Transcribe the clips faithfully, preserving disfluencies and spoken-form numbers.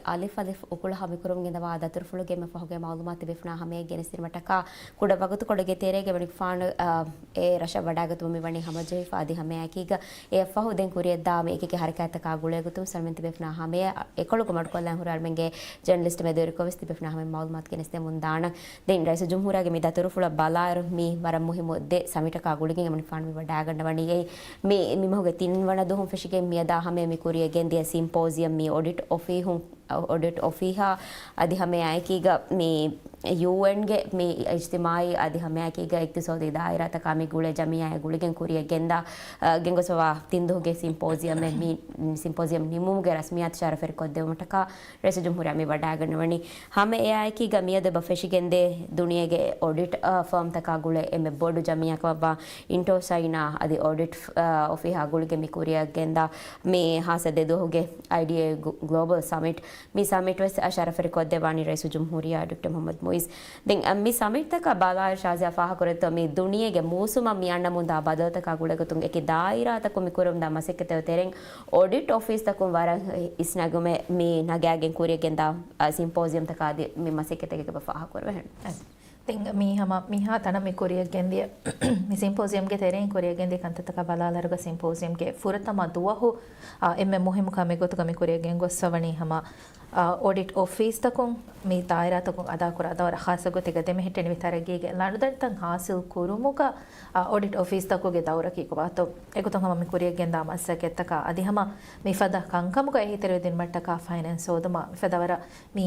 އަލިފް އަލިފް އުކުޅަށް ހަމަ މިކުރަމުން ގެންދަވާ ދަތުރުފުޅުގެ އެންމެ ފަހުގެ މައުލޫމާތު ތިބޭފުޅުންނާ ހަމައަށް ގެނެސްދިނުމަށްޓަކާ ކުޑަ ވަގުތުކޮޅެއްގެ ތެރޭގަ އެމަނިކުފާނު، އާ، އެ ރަށަށް ވަޑާގަތުމަށް މިވަނީ ހަމަޖެހިފަ. އަދި ހަމައެކީގަ އެއަށްފަހު ދެން ކުރިއަށްދާ މި އެކިއެކި ހަރަކާތްތަކާ ގުޅޭގޮތުން ސަލްމަން ތިބޭފުނާ ހަމަޔަށް އެކޮޅުގަ މަޑުކޮށްލާން ހުރި އަޅުމެންގެ ޖަނަލިސްޓް މެދުވެރިކޮށްވެސް ތިބޭފުނާ ހަމަޔަށް މައުލޫމާތު ގެނެސްދެމުން ދާނަން. ދެން ރައީސުލްޖުމްހޫރިއްޔާގެ މި ދަތުރުފުޅަށް ބަލާއިރު މި ވަރަށް މުހިއްމު ދެ ސަމިޓަކާ ގުޅިގެން އެމަނިކުފާނު މި ވަޑާގަންނަވަނީ. އެއީ މި، މި މަހުގެ ތިންވަނަ ދުވަހުން ފެށިގެން މިއަދާ ހަމަޔަށް މި ކުރިއަށް ގެންދިޔަ ސިމްޕޯޒިއަމް މި އޮޑިޓް އޮފީހުން، އޮޑިޓް އޮފީހާ އަދި ހަމައެކީގަ މި ޔޫއެންގެ މި އިޖްތިމާއީ އަދި ހަމައެކީގަ އިޤްތިޞާދީ ދާއިރާތަކާ މި ގުޅޭ ޖަމިއްޔާއާ ގުޅިގެން ކުރިއަށް ގެންދާ، އަ، ގެންގޮސްފަވާ ތިން ދުވަހުގެ ސިމްޕޯޒިއަމެއް މި، މި ސިމްޕޯޒިއަމް ނިމުމުގެ ރަސްމިއްޔާތު ޝަރަފުވެރިކޮށްދެވުމަށްޓަކާ ރައީސުލްޖުމްހޫރިއްޔާ މި ވަޑާގަންނަވަނީ. ހަމައެއާއެކީގަ މިއަދު އެބަ ފެށިގެންދޭ ދުނިޔޭގެ އޮޑިޓް، އަ، ފާމްތަކާ ގުޅޭ އެންމެ ބޮޑު ޖަމިއްޔާ ކަމަށްވާ އިންޑޯ ޗައިނާ އަދި އޮޑިޓް، އަ، އޮފީހާ ގުޅިގެން މި ކުރިއަށް ގެންދާ މި ހާއްސަ ދެ ދުވަހުގެ އައިޑީއޭ ގްލޯ-، ގްލޯބަލް ސަމިޓް. މި ސަމިޓް ވެސް ޝަރަފުވެރިކޮށްދެއްވާނީ ރައީސުލްޖުމްހޫރިއްޔާ ޑޮކްޓަރ މުޙައްމަދު މުޢިއްޒު. ދެން، އަ، މި ސަމިޓްތަކަށް ބަލާއިރު ޝާޒިޔާ ފާހަގަކުރެއްވި މި ދުނިޔޭގެ މޫސުމަށް މި އަންނަމުންދާ ބަދަލުތަކާ ގުޅޭގޮތުން އެކި ދާއިރާތަކުން މި ކުރަމުންދާ މަސައްކަތްތަކުގެ ތެރެއިން އޮޑިޓް އޮފީސްތަކުން ވަރަށް އިސްނަގުމެއް މި ނަގާގެން ކުރިއަށް ގެންދާ، އަ، ސިމްޕޯޒިއަމްތަކާ އަދި މި މަސައްކަތްތަކެއް އެބަ ފާހަގަކުރެވޭ. ދެން މީ ހަމަ މިހާ ތަނަށް މި ކުރިއަށް ގެންދިޔަ، މި ސިމްޕޯޒިއަމްގެ ތެރެއިން ކުރިއަށް ގެންދިޔަ ކަންތައްތަކަށް ބަލާލައިރުގަ ސިމްޕޯޒިއަމްގެ ފުރަތަމަ ދުވަހު، އާ، އެންމެ މުހިއްމު ކަމެއް ގޮތުގަ މި ކުރިއަށް ގެންގޮސްފަވަނީ ހަމަ، އާ، އޮޑިޓް އޮފީސްތަކުން މި ދާއިރާތަކުން އަދާކުރާ ދައުރަށް ޚާއްޞަ ގޮތެއްގަ ދެމެހެއްޓެނިވި ތަރައްގީގެ ލަނޑުދަނޑިތައް ހާސިލް ކުރުމުގަ، އާ، އޮޑިޓް އޮފީސްތަކުގެ ދައުރަކީ ކޮބާތޯ؟ އެގޮތުން ހަމަ މި ކުރިއަށް ގެންދާ މަސައްކަތްތަކާ އަދި ހަމަ މިފަދަ ކަންކަމުގަ އެހީތެރިވެދިނުމަށްޓަކާ ފައިނޭންސް ހޯދުމަށް މިފަދަ ވަރަށް މި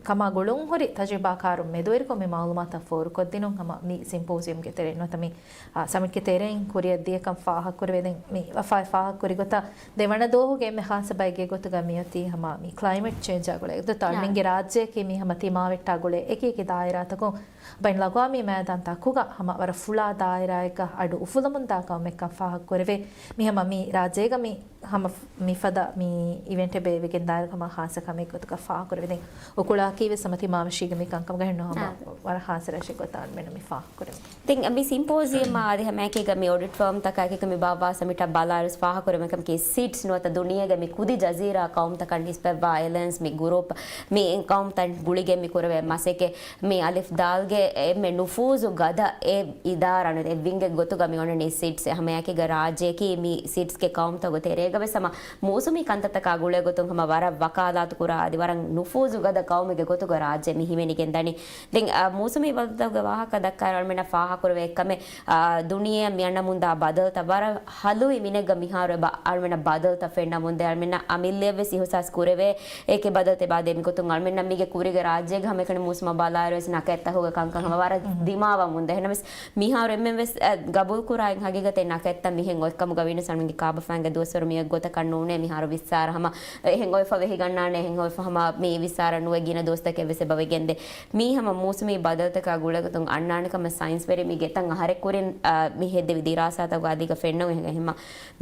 ކަމާ ގުޅުންހުރި ތަޖުރިބާކާރުން މެދުވެރިކޮށް މި މައުލޫމާތުތައް ފޯރުކޮށްދިނުން ހަމަ މި ސިމްޕޯޒިއަމްގެ ތެރެއިން ނުވަތަ މި، އާ، ސަމިޓްގެ ތެރެއިން ކުރިއަށް ދިޔަކަން ފާހަގަކުރެވޭ. ދެން މި ވަފާއި ފާހަގަކުރި ގޮތަށް ދެވަނަ ދުވަހުގެ އެންމެ ހާއްސަ ބައެއްގެ ގޮތުގަ މިއޮތީ ހަމަ މި ކްލައިމެޓް ޗޭންޖާ ގުޅޭ ދުތަ އަޅުމެންގެ ރާއްޖެއަކީ މި ހަމަ ތިމާވެއްޓާ ގުޅޭ އެކި އެކި ދާއިރާތަކުން ބައިން ލަގާ މި މައިދާންތަކުގަ ހަމަ ވަރަށް ފުޅާ ދާއިރާއެއްގަ އަޑު އުފުލަމުންދާ ކަމެއްކަން ފާހަގަކުރެވޭ. މި ހަމަ މި ރާއްޖޭގަ މި ހަމަ މިފަދަ މި އިވެންޓެއް ބޭއްވިގެން ދާއިރު ހަމަ ހާއްސަ ކަމެއް ގޮތުގަ ފާހަގަކުރެވޭ. ދެން އުކުޅާކީ ވެސް ހަމަ ތިމާވެށީގެ މި ކަންކަމުގަ ހެންނު ހަމަ ވަރަށް ހާއްސަ ރަށެއް ގޮތަށް އަޅުމެންނަށް މި ފާހަގަކުރެވޭ. ދެން މި ސިމްޕޯޒިއަމް އާ އަދި ހަމައެކީގަ މި އޮޑިޓް ފާމްތަކާ އެކީގަ މި ބާއްވާ ސަމިޓަށް ބަލާއިރު ފާހަގަކުރެވޭ ކަމަކީ ސިޓްސް ނުވަތަ ދުނިޔޭގެ މި ކުދި ޖަޒީރާ ޤައުމުތަކަށް ނިސްބަތްވާ އެލައިންސް މި ގުރޫޕް މި ޤައުމުތައް ގުޅިގެން މި ކުރެވޭ މަސައްކަތް މި އަލިފް ދާލްގެ އެންމެ ނުފޫޒު ގަދަ އެއް އިދާރާ ނުވަތަ އެއް ވިންގެއް ގޮތުގަ މި އޮންނަނީ ސިޓްސް. ހަމައެކީގަ ރާއްޖެއަކީ މި ސިޓްސްގެ ޤައުމުތަކުގެ ތެރޭގަ ވެސް ހަމަ މޫސުމީ ކަންތައްތަކާ ގުޅޭ ގޮތުން ހަމަ ވަރަށް ވަކާލާތު ކުރާ އަދި ވަރަށް ނުފޫޒު ގަދަ ޤައުމެއްގެ ގޮތުގަ ރާއްޖެ މި ހިމެނިގެން ދަނީ. ދެން، އަ، މޫސުމީ ބަދަލުތަކުގެ ވާހަކަ ދައްކާއިރު އަޅުމެންނަށް ފާހަގަކުރެވޭ އެއްކަމެއް، އާ، ދުނިޔެއަށް މި އަންނަމުންދާ ބަދަލުތައް ވަރަށް ހަލުވި މިނެއްގަ މިހާރު އެބަ އަޅުމެންނަށް ބަދަލުތައް ފެންނަމުންދޭ. އަޅުމެންނަށް އަމިއްލައަށް ވެސް އިހުސާސް ކުރެވޭ އެކި ބަދަލުތައް އެބަ ދޭ. މިގޮތުން އަޅުމެންނަށް މީގެ ކުރީގެ ރާއްޖޭގަ ހަމައެކަނި މޫސުމަށް ބަލާއިރު ވެސް ނަކަތްތަކުގެ ކަންކަން ހަމަ ވަރަށް ދިމާވަމުންދޭ. އެހެންނަމަވެސް މިހާރު އެންމެން ވެސް، އަ، ގަބޫލުކުރާ އެއް ހަގީގަތެއް ނަކަތްތައް މިހެން އޮތްކަމުގަ ވިނަސް އަޅުމެންގެ ކާބަފައިންގެ ދުވަސްވަރު މިއޮތް ގޮތަކަށް ނޫނޭ. މިހާރު ވިއްސާރަ ހަމަ އެހެން އޮތްފަ ވެހިގަންނާނެ، އެހެން އޮތްފަ ހަމަ މި ވިއްސާރަ ނުވެ ގިނަ ދުވަސްތަކެއް ވެސް އެބަ ވެގެންދޭ. މީ ހަމަ މޫސުމީ ބަދަލުތަކާ ގުޅޭގޮތުން އަންނާނެ ކަމަށް ސައިންސްވެރިން މި ގެތަން އަހަރެއް ކުރިން، އާ، މި ހެއްދެވި ދިރާސާތަކުގަ އަދިގަ ފެންނަމުން އެހެން ހަމަ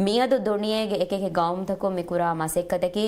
މިއަދު ދުނިޔޭގެ އެކި އެކި ގައުމުތަކުން މި ކުރާ މަސައްކަތަކީ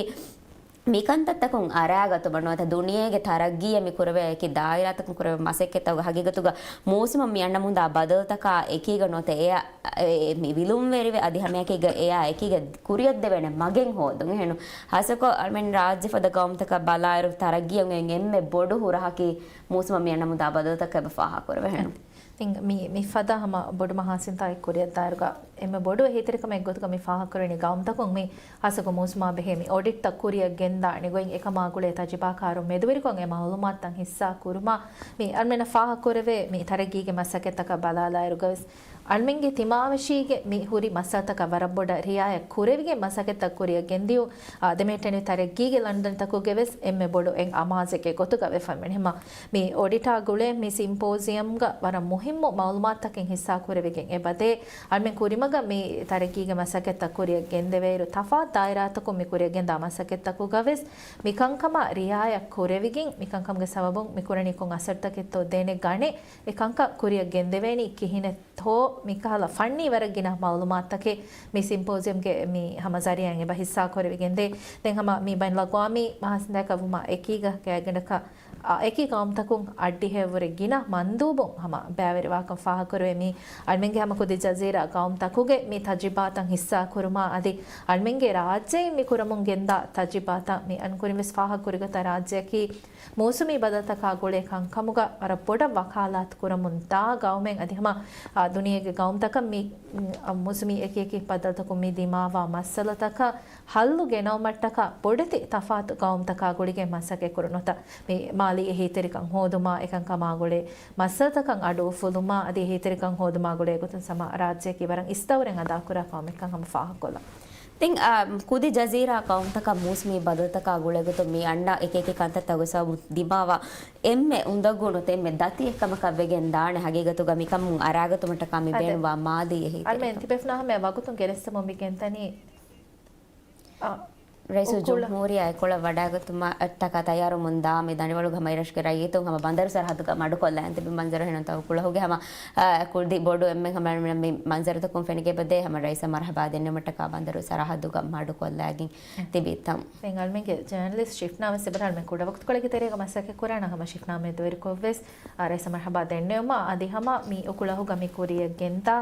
މި ކަންތައްތަކުން އަރާގަތުމަށް ނުވަތަ ދުނިޔޭގެ ތަރައްގީއަށް މި ކުރެވޭ އެކި ދާއިރާތަކުން ކުރެވޭ މަސައްކަތްތަކުގެ ހަގީގަތުގަ މޫސުމަށް މި އަންނަމުންދާ ބަދަލުތަކާ އެކީގަ ނުވަތަ އެއަށް އެ، މި ވިލުންވެރިވެ އަދި ހަމައެކީގަ އެއާ އެކީގަ ކުރިއަށްދެވޭނެ މަގެއް ހޯދުން. އެހެން ހާއްސަކޮށް އަޅުމެން ރާއްޖެ ފަދަ ގައުމުތަކަށް ބަލާއިރު ތަރައްގީއަށް އެންމެ ބޮޑު ހުރަހަކީ މޫސުމަށް މި އަންނަމުންދާ ބަދަލުތަކަށް އެބަ ފާހަގަކުރެވޭ. އެހެން. ދެން މި، މިފަދަ ހަމަ ބޮޑު މަހާސިންތާއެއް ކުރިއަށްދާއިރުގަ އެންމެ ބޮޑު އެހީތެރިކަމެއް ގޮތުގަ މި ފާހަގަކުރެވެނީ ގައުމުތަކުން މި ހާއްސަކޮށް މޫސުމާ ބެހޭ މި އޮޑިޓްތައް ކުރިއަށް ގެންދާނެ ގޮތް އެކަމާ ގުޅޭ ތަޖުރިބާކާރުން މެދުވެރިކޮށް އެ މައުލޫމާތުތައް ހިއްސާ ކުރުމަށް މި އަޅުމެންނަށް ފާހަގަކުރެވޭ މި ތަރައްގީގެ މަސައްކަތްތަކަށް ބަލާލާއިރުގަވެސް އަޅުމެންގެ ތިމާވެށީގެ މި ހުރި މައްސަލަތަކަށް ވަރަށް ބޮޑަށް ރިއާޔަތް ކުރެވިގެން މަސައްކަތްތައް ކުރިއަށް ގެންދިޔުން، އާ، ދެމެހެއްޓެނިވި ތަރައްގީގެ ލަނޑުދަނޑިތަކުގެ ވެސް އެންމެ ބޮޑު އެއް އަމާޒެއްގެ ގޮތުގަ ވެފަ މިނިހަމަ މި އޮޑިޓާ ގުޅޭ މި ސިމްޕޯޒިއަމްގަ ވަރަށް މުހިއްމު މައުލޫމާތުތަކެއް ހިއްސާ ކުރެވިގެން އެބަދޭ. އަޅުމެން ކުރިމަގަށް މި ތަރައްގީގެ މަސައްކަތްތައް ކުރިއަށް ގެންދެވޭއިރު ތަފާތު ދާއިރާތަކުން މި ކުރިއަށް ގެންދާ މަސައްކަތްތަކުގަ ވެސް މި ކަންކަމަށް ރިއާޔަތް ކުރެވިގެން މި ކަންކަމުގެ ސަބަބުން މި ކުރަނީ ކޮން އަސަރުތަކެއްތޯ ދެނެގަނެ އެ ކަންކަން ކުރިއަށް ގެންދެވޭނީ ކިހިނެއް ހޯ މިކަހަލަ ފަންނީ ވަރަށް ގިނަ މައުލޫމާތުތަކެއް މި ސިމްޕޯޒިއަމްގެ މި ހަމަ ޒަރީއާއިން އެބަ ހިއްސާކުރެވިގެންދޭ. ދެން ހަމަ މި ބައިނަލްއަގްވާމީ މަހަސިނދަކަށް ވުމާ އެކީގަ ގާތްގަނޑަކަށް އެކި ގައުމުތަކުން އައްޑިހައެއްވުރެ ގިނަ މަންދޫބުން ހަމަ ބައިވެރިވާކަން ފާހަގަކުރެވޭ. މި އަޅުމެންގެ ހަމަ ކުދި ޖަޒީރާ ގައުމުތަކުގެ މި ތަޖުރިބާތައް ހިއްސާކުރުމާ އަދި އަޅުމެންގެ ރާއްޖެއިން މި ކުރަމުން ގެންދާ ތަޖުރިބާތައް މި އަން ކުރިން ވެސް ފާހަގަކުރި ގޮތަށް ރާއްޖެއަކީ މޫސުމީ ބަދަލުތަކާ ގުޅޭ ކަންކަމުގަ ވަރަށް ބޮޑަށް ވަކާލާތު ކުރަމުން ދާ ގައުމެއް އަދި ހަމަ، އާ، ދުނިޔޭގެ ގައުމުތަކަށް މި، އަ، މޫސުމީ އެކިއެކި ބަދަލުތަކުން މި ދިމާވާ މައްސަލަތަކަށް ހައްލު ގެނައުމަށްޓަކާ ބޮޑެތި ތަފާތު ގައުމުތަކާ ގުޅިގެން މަސައްކަތް ކުރުނުތަ މި މާލީ އެހީތެރިކަން ހޯދުމާ އެކަންކަމާ ގުޅޭ މައްސަލަތަކަށް އަޑު އުފުލުމާ އަދި އެހީތެރިކަން ހޯދުމާ ގުޅޭ ގޮތުން ހަމަ ރާއްޖެއަކީ ވަރަށް އިސްދައުރެއް އަދާކުރާ ގައުމެއްކަން ހަމަ ފާހަގަކޮށްލަން. ދެން، އާ، ކުދި ޖަޒީރާ ގައުމުތަކަށް މޫސުމީ ބަދަލުތަކާ ގުޅޭގޮތުން މި އަންނަ އެކިއެކި ކަންތައްތައް ގޮސް ދިމާވާ އެންމެ އުނދަގޫ ނުވަތަ އެންމެ ދަތި އެއްކަމަކަށް ވެގެން ދާނެ ހަގީގަތުގަ މިކަމުން އަރާގަތުމަށްޓަކާ މި ބޭނުންވާ މާލީ އެހީތެރިކަން. ތިބެފުނާ ހަމަ ވަގުތުން ގެނެސްދެމުން މި ގެންދަނީ، އާ، ރައީސުލްޖުމްހޫރިއްޔާ އެކޮޅަށް ވަޑައިގަތުމަށްޓަކާ ތައްޔާރުވަމުން ދާ މި ދަނޑިވަޅުގެ ހަމަ އިރަށުގެ ރައްޔިތުން ހަމަ ބަނދަރު ސަރަހައްދުގަ މަޑުކޮށްލައި އަންތިބި މަންޒަރު ހެނުންތަ އުކުޅަހުގެ ހަމަ، އާ، ކުދި ބޮޑު އެންމެން ހަމަ މި މަންޒަރުތަކުން ފެނިގެބަދޭ ހަމަ ރައީސަށް މަރުހަބާ ދެންނެވުމަށްޓަކާ ބަނދަރު ސަރަހައްދުގަ މަޑުކޮށްލައިގެން ތިބި ތަން. ދެން އަޅުމެންގެ ޖަނަލިސްޓް ޝިފްނާ ވެސް އެބަހަރު މި ކުޑަ ވަގުތުކޮޅެއްގެ ތެރޭގަ މަސައްކަތް ކުރާނަ ހަމަ ޝިފްނާ މެދުވެރިކޮށްވެސް، އާ، ރައީސަށް މަރުހަބާ ދެންނެވުމާ އަދި ހަމަ މި އުކުޅަހުގަ މި ކުރިޔަށް ގެންދާ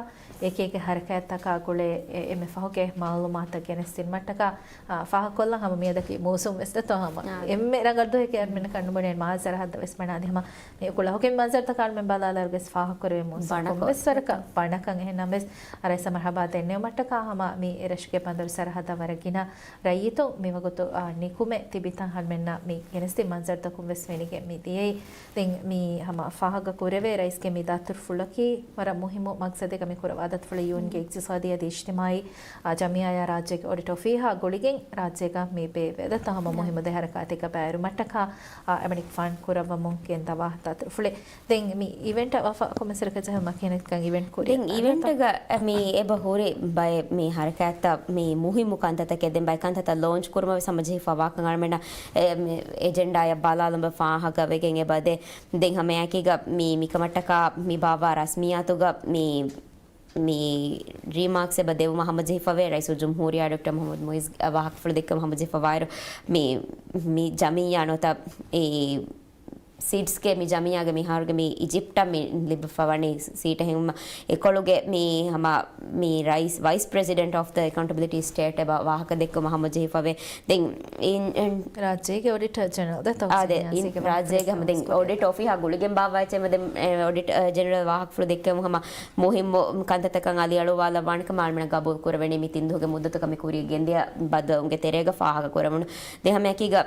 އެކިއެކި ހަރަކާތްތަކާ ގުޅޭ އެ، އެންމެ ފަހުގެ މައުލޫމާތަކަށް ގެނެސްދިނުމަށްޓަކާ، އާ، ފާހަގަކޮށްލަން ހަމަ މިއަދަކީ މޫސުން ވެސް ދެތޯ ހަމަ. އާ. އެންމެ ރަނގަޅު ދުވަހެކޭ އަޅުމެންނަކަށް ނުބުނޭ މާލެ ސަރަހައްދަށް ވެސް ބަނާ އަދި ހަމަ މި އުކުޅަހުގެ މި މަންޒަރުތަކަށް އަޅުމެން ބަލާލާއިރު ވެސް ފާހަގަކުރެވޭ މޫސުން ކޮންމެވެސް ވަރަކަށް ބަނަކަން. އެހެންނަމަވެސް ރައީސަށް މަރުހަބާ ދެންނެވުމަށްޓަކާ ހަމަ މި އެރަށުގެ ބަނދަރު ސަރަހައްދަށް ވަރަށް ގިނަ ރައްޔިތުން މިވަގުތު، އާ، ނިކުމެ ތިބިތަން އަޅުމެންނަށް މި ގެނެސްދިން މަންޒަރުތަކުން ވެސް ފެނިގެން މި ދިޔައީ. ދެން މި ހަމަ ފާހަގަ ކުރެވޭ ރައީސްގެ މި ދަތުރުފުޅަކީ ވަރަށް މުހިއްމު މަގްސަދެއްގަ މި ކުރަވާ ދަތުރުފުޅެއް. ޔޫއެންގެ އިގްތިސާދީ އަދި އިޖްތިމާއީ، އާ، ޖަމިއްޔާއާ ރާއްޖޭގެ އޮޑިޓް އޮފީހާ ގުޅިގެން ރާއްޖޭގަ މި ބޭއްވޭ ދަތުރު ހަމަ މުހިއްމު ދެ ހަރަކާތެއްގަ ބައިވެރިވުމަށްޓަކާ، އާ، އެމަނިކް ފަންޑް ކުރައްވަމުން ގެންދަވާ ދަތުރުފުޅެއް. ދެން މި އިވެންޓަށް ވަފާ ކޮމިސަރަކަށް މަކޭނެކަން އިވެންޓް ކުރި ދެން އިވެންޓްގަ މި އެބަ ހުރި ބައެއް މި ހަރަކާތްތައް މި މުހިއްމު ކަންތައްތަކެއް ދެން ބައެއް ކަންތައްތައް ލޯންޗް ކުރުމަށް ވެސް ހަމަޖެހިފަ ވާކަން އަޅުމެންނަށް އެ، މި އެޖެންޑާއަށް ބަލާލުމަށް ފާހަގަ ވެގެން އެބަ ދޭ. ދެން ހަމައެކީގަ މި މިކަމަށްޓަކާ މި ބާއްވާ ރަސްމިއްޔާތުގަ މި، މި ރީމާކްސް އެބަ ދެވުމަށް ހަމަޖެހިފަވޭ. ރައީސުލްޖުމްހޫރިއްޔާ ޑޮކްޓަރ މުޙައްމަދު މުޢިއްޒު ވާހަކަފުޅު ދެއްކެވުމަށް ހަމަޖެހިފަވާއިރު މި، މި ޖަމިއްޔާ ނުވަތަ އެ ސީޑްސްގެ މި ޖަމިއްޔާގެ މިހާރުގެ މި އިޖިޕްޓަށް މި ލިބިފަވަނީ ސީޓެއް ހިނގުމަށް އެކޮޅުގެ މި ހަމަ މި ރައީސް، ވައިސް ޕްރެޒިޑެންޓް އޮފް ދަ އެކައުންޓަބިލިޓީ ސްޓޭޓް އެބަ ވާހަކަ ދެއްކުމަށް ހަމަޖެހިފަވޭ. ދެން އިން، އިން، ރާއްޖޭގެ އޮޑިޓަރ ޖެނެރަލް ދެ ތައުސީމް އާދެ، އިން، ރާއްޖޭގެ ހަމަ ދެން އޮޑިޓް އޮފީހާ ގުޅިގެން ބާއްވާ އެއްޗެއް ދެން، އެ، އޮޑިޓަރ ޖެނެރަލް ވާހަކަފުޅު ދެއްކެވުމުން ހަމަ މުހިއްމު ކަންތައްތަކަށް އަލިއަޅުވާލައްވާނެކަމަށް އަޅުމެންނަށް ގަބޫލު ކުރެވެނީ މި ތިން ދުވަހުގެ މުއްދަތުގަ މި ކުރިޔަށް ގެންދިޔަ ބައްދަލުވުމުގެ ތެރޭގަ ފާހަގަ ކުރެވުނު. ދެން ހަމައެކީގަ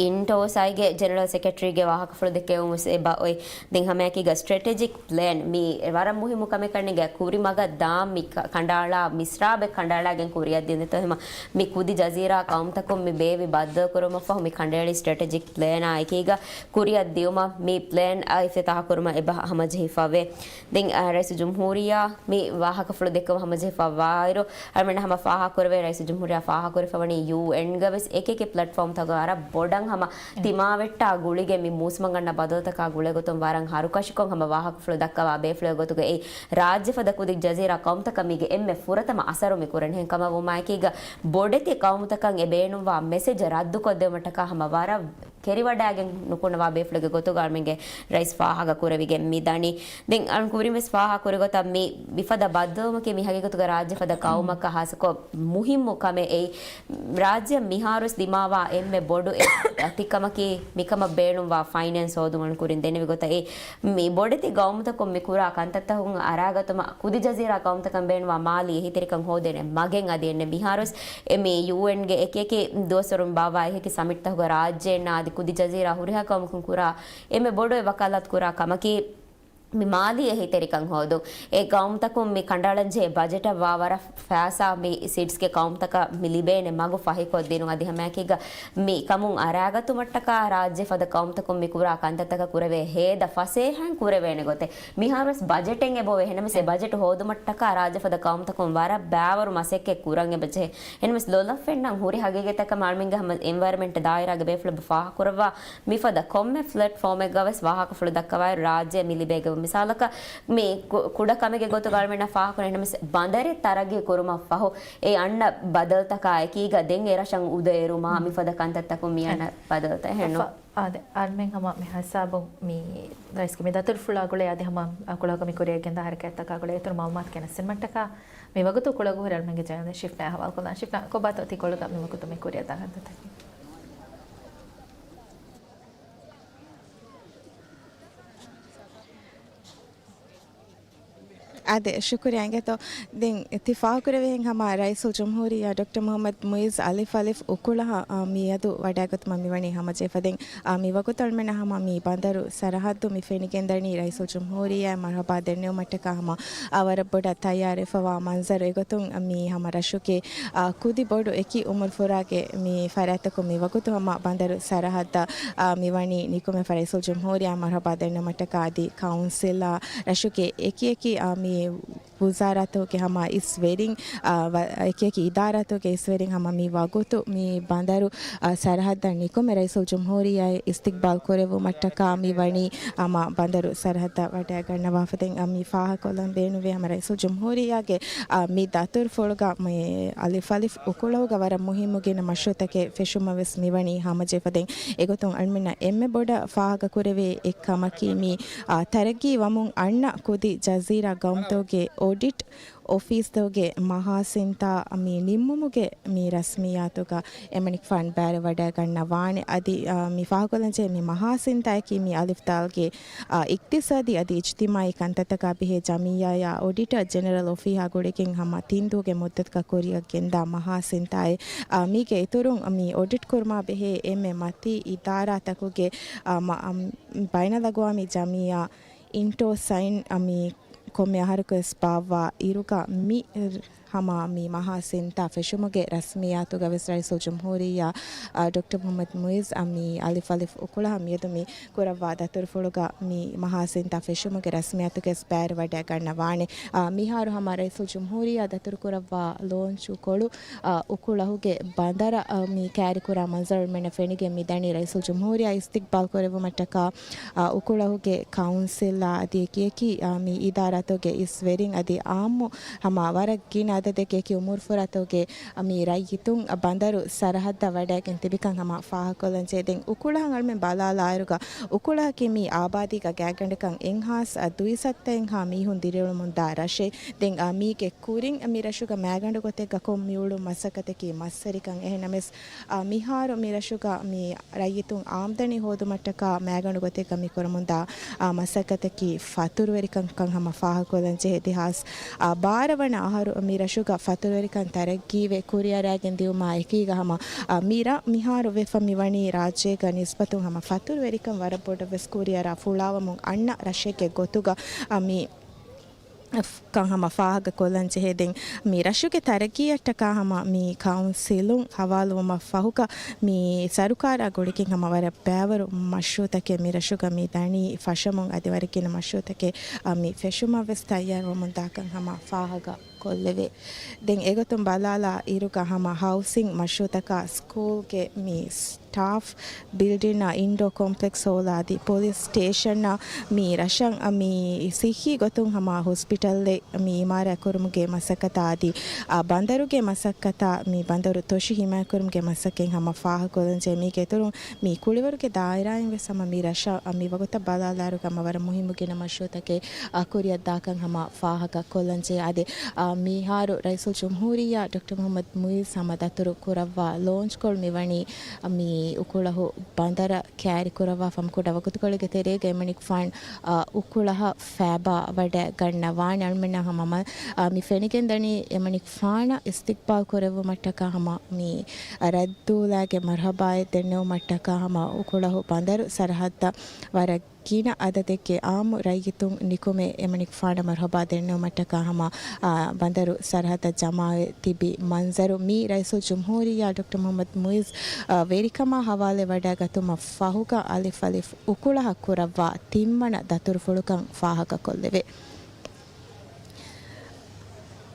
އިންޓޯސާއިގެ ޖެނެރަލް ސެކްރެޓަރީގެ ވާހަކަފުޅު ދެއްކެވުން ވެސް އެބަ އޮތް. ދެން ހަމައެކީގަ ސްޓްރެޓެޖިކް ޕްލޭން މި ވަރަށް މުހިއްމު ކަމެއް ކަންނޭނގެ ކުރިމަގަށް ދާން މި ކަ-، ކަނޑައަޅާ މިސްރާބެއް ކަނޑައަޅާގެން ކުރިއަށް ދިން ދެތޯ ހަމަ މި ކުދި ޖަޒީރާ ޤައުމުތަކުން މި ބޭއްވި ބައްދަލުކުރުމަށްފަހު މި ކަނޑައެޅި ސްޓްރެޓެޖިކް ޕްލޭނާ އެކީގަ ކުރިއަށް ދިޔުމަށް މި ޕްލޭން އަށް އިފްތިތާޙު ކުރުމަށް އެބަ ހަމަޖެހިފަވޭ. ދެން، އަ، ރައީސުލްޖުމްހޫރިއްޔާ މި ވާހަކަފުޅު ދެއްކެވުމަށް ހަމަޖެހިފަވާއިރު، އަޅުމެން ހަމަ ފާހަގަކުރެވޭ، ރައީސުލްޖުމްހޫރިއްޔާ ފާހަގަކުރެވިފަވަނީ ޔޫއެންގަ ވެސް އެކިއެކި ޕްލެޓްފޯމްތަކުގަ ވަރަށް ބޮޑަށް ހަމަ ތިމާވެއްޓާ ގުޅިގެން މި މޫސުމަށް އަންނަ ބަދަލުތަކާ ގުޅޭގޮތުން ވަރަށް ހަރުކަށިކޮށް ހަމަ ވާހަކަފުޅު ދައްކަވާ ބޭފުޅެއް ގޮތުގައި ރާއްޖެފަދަ ކުދި ޖަޒީރާ ޤައުމުތަކަށް މީގެ އެންމެ ފުރަތަމަ އަސަރު މި ކުރަން. އެހެން ކަމަށް ވުމާއެކީގަ ބޮޑެތި ޤައުމުތަކަށް އެ ބޭނުންވާ މެސެޖަށް ރައްދުކޮށްދެވުމަށްޓަކާ ހަމަ ވަރަށް ކެރިވަޑައިގެން ނުކުންނަވާ ބޭފުޅެއްގެ ގޮތުގަ އަޅުމެންގެ ރައީސް ފާހަގަ ކުރެވިގެން މި ދަނީ. ދެން އަޅުން ކުރިން ވެސް ފާހަގަ ކުރި ގޮތަށް މި މިފަދަ ބައްދަލުވުމަކީ މި ހަގީގަތުގަ ރާއްޖެފަދަ ޤައުމަކަށް ހާއްސަކޮށް މުހިއްމު ކަމެއް. އެއީ ރާއްޖެއަށް މިހާރުވެސް ދިމާވާ އެންމެ ބޮޑު އެއް އަތިކަމަކީ މިކަމަށް ބޭނުންވާ ފައިނޭންސް ހޯދުމަށް ކުރިން ދެނެވި ގޮތަށް އެ މި ބޮޑެތި ގައުމުތަކުން މި ކުރާ ކަންތައްތަކުން އަރާގަތުމަށް ކުދި ޖަޒީރާ ގައުމުތަކަށް ބޭނުންވާ މާލީ އެހީތެރިކަން ހޯދޭނެ މަގެއް އަދި އެންމެ މިހާރުވެސް އެ މި ޔޫއެންގެ އެކިއެކި ދުވަސްވަރުން ބާއްވާ އެކިއެކި ސަމިޓްތަކުގަ ރާއްޖޭންނާ އަދި ކުދި ޖަޒީރާ ހުރިހާ ޤައުމަކުން ކުރާ އެންމެ ބޮޑު އެއް ވަކާލާތު ކުރާ ކަމަކީ މި މާލީ އެހީތެރިކަން ހޯދުން. އެ ޤައުމުތަކުން މި ކަނޑައަޅަންޖެހޭ ބަޖެޓަށް ވާ ވަރަށް ފައިސާ މި ސީޑްސްގެ ޤައުމުތަކަށް މި ލިބޭނެ މަގު ފަހިކޮށްދިނުން. އަދި ހަމައެކީގަ މި ކަމުން އަރާގަތުމަށްޓަކާ ރާއްޖެ ފަދަ ޤައުމުތަކުން މި ކުރާ ކަންތައްތަކަށް ކުރެވޭ ހޭދަ ފަސޭހައިން ކުރެވޭނެ ގޮތެއް. މިހާރުވެސް ބަޖެޓެއް އެބައޮވޭ. އެހެންނަމަވެސް އެ ބަޖެޓް ހޯދުމަށްޓަކާ ރާއްޖެ ފަދަ ޤައުމުތަކުން ވަރަށް ބައިވަރު މަސައްކަތް ކުރަން އެބަޖެހޭ. އެހެންނަމަވެސް ލޮލަށް ފެންނަން ހުރި ހަގީގަތަކަށް އަޅުމެންގެ ހަމަ އެންވަޔަރަމެންޓް ދާއިރާގެ ބޭފުޅުން ފާހަގަކުރައްވާ މިފަދަ ކޮންމެ ޕްލެޓްފޯމެއްގަވެސް ވާހަކަފުޅު ދައްކަވާއިރު ރާއްޖެ މި ލިބޭ ގައުމު މިސާލަކަށް މި ކު-، ކުޑަ ކަމެއްގެ ގޮތުގަ އަޅުމެންނަށް ފާހަގަކުރެ ނަމަސް ބަނދަރެއް ތަރައްގީ ކުރުމަށް ފަހު އެ އަންނަ ބަދަލުތަކާ އެކީގަ ދެން އެ ރަށަށް އުދައެރުމާ މިފަދަ ކަންތައްތަކުން މި އަންނަ ބަދަލުތައް އެހެންނު. އަފަ-، އާދެ، އަޅުމެން ހަމަ މި ހިސާބުން މި ރައީސްގެ މި ދަތުރުފުޅާ ގުޅޭ އަދި ހަމަ ކުޅަކު މި ކުރިއަށް ގެންދާ ހަރަކާތްތަކާ ގުޅޭ އިތުރު މައުލޫމާތު ގެނެސްދިނުމަށްޓަކާ މި ވަގުތު ކުޅަގު ހުރި އަޅުމެންގެ ޖަނަލެ ޝިފްނާ އަހަވާލުކޮށްލާން. ޝިފްނާ، ކޮބާތޯ ތި ކޮޅުގަ މި ވަގުތު މި ކުރިއަށްދާ ހަރަކާތްތަކެއް؟ އާދެ، ޝުކުރިއްޔާ އިނގޭތޯ. ދެން ތި ފާހަގަކުރެވިހެން ހަމަ ރައީސުލްޖުމްހޫރިއްޔާ ޑޮކްޓަރ މުޙައްމަދު މުޢިއްޒު އަލިފް އަލިފް އުކުޅަހަށް، އާ، މިއަދު ވަޑައިގަތުމަށް މިވަނީ ހަމަޖެހިފަ. ދެން، އާ، މި ވަގުތު އަޅުމެންނަށް ހަމަ މި ބަނދަރު ސަރަހައްދު މި ފެނިގެންދަނީ ރައީސުލްޖުމްހޫރިއްޔާ މަރުޙަބާ ދެންނެވުމަށްޓަކާ ހަމަ، އާ، ވަރަށް ބޮޑަށް ތައްޔާރުވެފަވާ މަންޒަރު. އެގޮތުން މި ހަމަ ރަށުގެ، އާ، ކުދި ބޮޑު އެކި އުމުރުފުރާގެ މި ފަރާތްތަކުން މި ވަގުތު ހަމަ ބަނދަރު ސަރަހައްދަށް، އާ، މިވަނީ ނިކުމެފަ. ރައީސުލްޖުމްހޫރިއްޔާ މަރުޙަބާ ދެންނެވުމަށްޓަކާ އަދި ކައުންސިލްއާ ރަށުގެ އެކިއެކި، އާ، މި ވުޒާރާތުގެ ހަމަ އިސްވެރިން، އާ، ވަ-، އެކިއެކި އިދާރާތުގެ އިސްވެރިން ހަމަ މި ވަގުތު މި ބަނދަރު، އާ، ސަރަހައްދަށް ނިކުމެ ރައީސުލްޖުމްހޫރިއްޔާ އިސްތިޤްބާލް ކުރެއްވުމަށްޓަކާ މި ވަނީ ހަމަ ބަނދަރު ސަރަހައްދަށް ވަޑައިގަންނަވާފަ. ދެން މި ފާހަގަކޮށްލަން ބޭނުންވޭ ހަމަ ރައީސުލްޖުމްހޫރިއްޔާގެ، އާ، މި ދަތުރުފުޅުގަ މި އަލިފް އަލިފް އުކުޅަހުގަ ވަރަށް މުހިއްމު ގިނަ މަޝްރޫޢުތަކެއް ފެށުމަށް ވެސް މިވަނީ ހަމަޖެހިފަ. ދެން އެގޮތުން އަޅުމެންނަށް އެންމެ ބޮޑަށް ފާހަގަކުރެވޭ އެއްކަމަކީ މި، އާ، ތަރައްގީ ވަމުން އަންނަ ކުދި ޖަޒީރާ ގައުމުތަކުގެ އޮޑިޓް އޮފީސްތަކުގެ މަހާ ސިންތާ މި ނިންމުމުގެ މި ރަސްމިއްޔާތުގަ އެމަނިކުފާނު ބައިވެރިވަޑައިގަންނަވާނެ. އަދި، އާ، މި ފާހަގަކޮށްލަންޖެހޭ މި މަހާ ސިންތާއަކީ މި އަލިފް ދާލްގެ، އާ، އިޤްތިޞާދީ އަދި އިޖްތިމާޢީ ކަންތައްތަކާ ބެހޭ ޖަމިއްޔާއާ އޮޑިޓަރ ޖެނެރަލް އޮފީހާ ގުޅިގެން ހަމަ ތިން ދުވަހުގެ މުއްދަތަކަށް ކުރިއަށް ގެންދާ މަހާ ސިންތާއެއް. އާ، މީގެ އިތުރުން މި އޮޑިޓް ކުރުމާ ބެހޭ އެންމެ މަތީ އިދާރާތަކުގެ، އާ، މަ-، އަމް، ބައިނަލްއަގްވާމީ ޖަމިއްޔާ އިންޓޯސައިން، އާ، މި ކޮންމެ އަހަރަކުވެސް ބާއްވާ އިރުގަ މި ހަމަ މި މަހާ ސިންތާ ފެށުމުގެ ރަސްމިއްޔާތުގަ ވެސް ރައީސުލްޖުމްހޫރިއްޔާ، އާ، ޑޮކްޓަރ މުޙައްމަދު މުޢިއްޒު އަށް މި އަލިފް އަލިފް އުކުޅަހަށް މިއަދު މި ކުރައްވާ ދަތުރުފުޅުގަ މި މަހާ ސިންތާ ފެށުމުގެ ރަސްމިއްޔާތުގަ ވެސް ބައިވެރިވަޑައިގަންނަވާނެ. އާ، މިހާރު ހަމަ ރައީސުލްޖުމްހޫރިއްޔާ ދަތުރުކުރައްވާ ލޯންޗުކޮޅު، އާ، އުކުޅަހުގެ ބަނދަރަށް، އާ، މި ކައިރިކުރާ މަންޒަރު އަޅުމެންނަށް ފެނިގެން މިދަނީ. ރައީސުލްޖުމްހޫރިއްޔާ އިސްތިޤްބާލް ކުރެއްވުމަށްޓަކާ، އާ، އުކުޅަހުގެ ކައުންސިލްއާ އަދި އެކިއެކި، އާ، މި އިދާރާތަކުގެ އިސްވެރިން އަދި އާއްމު ހަމަ ވަރަށް ގިނަ އަދަދެއްގެ އެކި އުމުރުފުރާތަކުގެ މި ރައްޔިތުން ބަނދަރު ސަރަހައްދަށް ވަޑައިގެން ތިބިކަން ހަމަ ފާހަގަކޮށްލަންޖެހޭ. ދެން އުކުޅަހަށް އަޅުމެން ބަލާލާއިރުގަ، އުކުޅަހަކީ މި އާބާދީގަ ގާތްގަނޑަކަށް އެއްހާސް ދުއިސައްތައެއްހާ މީހުން ދިރިއުޅެމުންދާ ރަށެއް. ދެން މީގެ ކުރިން މި ރަށުގަ މައިގަނޑު ގޮތެއްގަ ކޮށް މިއުޅުނު މަސައްކަތަކީ މަސްވެރިކަން. އެހެންނަމަވެސް، އާ، މިހާރު މި ރަށުގަ މި ރައްޔިތުން އާމްދަނީ ހޯދުމަށްޓަކާ މައިގަނޑު ގޮތެއްގަ މި ކުރަމުންދާ، އާ، މަސައްކަތަކީ ފަތުރުވެރިކަންކަން ހަމަ ފާހަގަކޮށްލަން ޖެހޭ. ދެހާސް ބާރަ ވަނަ އަހަރު މި ރަށުގަ ފަތުރުވެރިކަން ތަރައްގީވެ ކުރިއަރާގެން ދިއުމާ އެކީގަ ހަމަ، އާ، މި ރަށް މިހާރު ވެފަ މިވަނީ ރާއްޖޭގަ ނިސްބަތުން ހަމަ ފަތުރުވެރިކަން ވަރަށް ބޮޑަށް ވެސް ކުރިއަރާ ފުޅާވަމުން އަންނަ ރަށެއްގެ ގޮތުގަ، އާ، މި ކަން ހަމަ ފާހަގަ ކޮށްލަން ޖެހޭ. ދެން މި ރަށުގެ ތަރައްގީއަށްޓަކާ ހަމަ މި ކައުންސިލުން ހަވާލުވުމަށް ފަހުގަ މި ސަރުކާރާ ގުޅިގެން ހަމަ ވަރަށް ބައިވަރު މަޝްރޫއުތަކެއް މި ރަށުގަ މި ދަނީ ފަށަމުން އަދި ވަރަށް ގިނަ މަޝްރޫއުތަކެއް، އާ، މި ފެށުމަށް ވެސް ތައްޔާރުވަމުން ދާކަން ހަމަ ފާހަގަ ކޮށްލެވޭ. ދެން އެގޮތުން ބަލާލާ އިރުގަ ހަމަ ހައުސިން މަޝްރޫއުތަކާ ސްކޫލްގެ މި ސްޓާފް ބިލްޑިންއާ އިންޑޯ ކޮމްޕްލެކްސް ހޯލާ އަދި ޕޮލިސް ސްޓޭޝަންއާ މި ރަށަށް މި ސިއްހީ ގޮތުން ހަމަ ހޮސްޕިޓަލެއް މި އިމާރާތް ކުރުމުގެ މަސައްކަތާ އަދި، އާ، ބަނދަރުގެ މަސައްކަތާ މި ބަނދަރު ތޮށި ހިމާޔަތްކުރުމުގެ މަސައްކަތް ހަމަ ފާހަގަކޮށްލަންޖެހޭ. މީގެ އިތުރުން މި ކުޅިވަރުގެ ދާއިރާއިން ވެސް ހަމަ މި ރަށަށް މި ވަގުތަށް ބަލާލާއިރު ހަމަ ވަރަށް މުހިއްމު ގިނަ މަޝްރޫއުތަކެއް، އާ، ކުރިއަށްދާކަން ހަމަ ފާހަގަކޮށްލަންޖެހޭ. އާދެ، އާ، މިހާރު ރައީސުލްޖުމްހޫރިއްޔާ ޑޮކްޓަރ މުޙައްމަދު މުޢިއްޒު ހަމަ ދަތުރު ކުރައްވާ ލޯންޗްކޮޅު މިވަނީ މި އުކުޅަހު ބަނދަރަށް ކައިރިކުރައްވާފަ ހަމަ ކުޑަ ވަގުތުކޮޅެއްގެ ތެރޭގަ އެމަނިކުފާނު، އާ، އުކުޅަހަށް ފައިބާ ވަޑައިގަންނަވާނެ. އަޅުމެންނަށް ހަމަ މަ-، އާ، މި ފެނިގެންދަނީ އެމަނިކުފާނަށް އިސްތިޤްބާލް ކުރެއްވުމަށްޓަކާ ހަމަ މި ރައްދުލާގެ މަރުޙަބާއެއް ދެންނެވުމަށްޓަކާ ހަމަ އުކުޅަހު ބަނދަރު ސަރަހައްދަށް ވަރަށް ގިނަ އަދަދެއްގެ އާއްމު ރައްޔިތުން ނިކުމެ އެމަނިކުފާނަށް މަރުޙަބާ ދެންނެވުމަށްޓަކާ ހަމަ، އާ، ބަނދަރު ސަރަހައްދަށް ޖަމާވެ ތިބި މަންޒަރު މީ ރައީސުލްޖުމްހޫރިއްޔާ ޑޮކްޓަރ މުޙައްމަދު މުޢިއްޒު، އާ، ވެރިކަމާ ހަވާލެވަޑައިގަތުމަށް ފަހުގަ އަލިފް އަލިފް އުކުޅަހަށް ކުރައްވާ ތިންވަނަ ދަތުރުފުޅުކަން ފާހަގަކޮށްލެވޭ.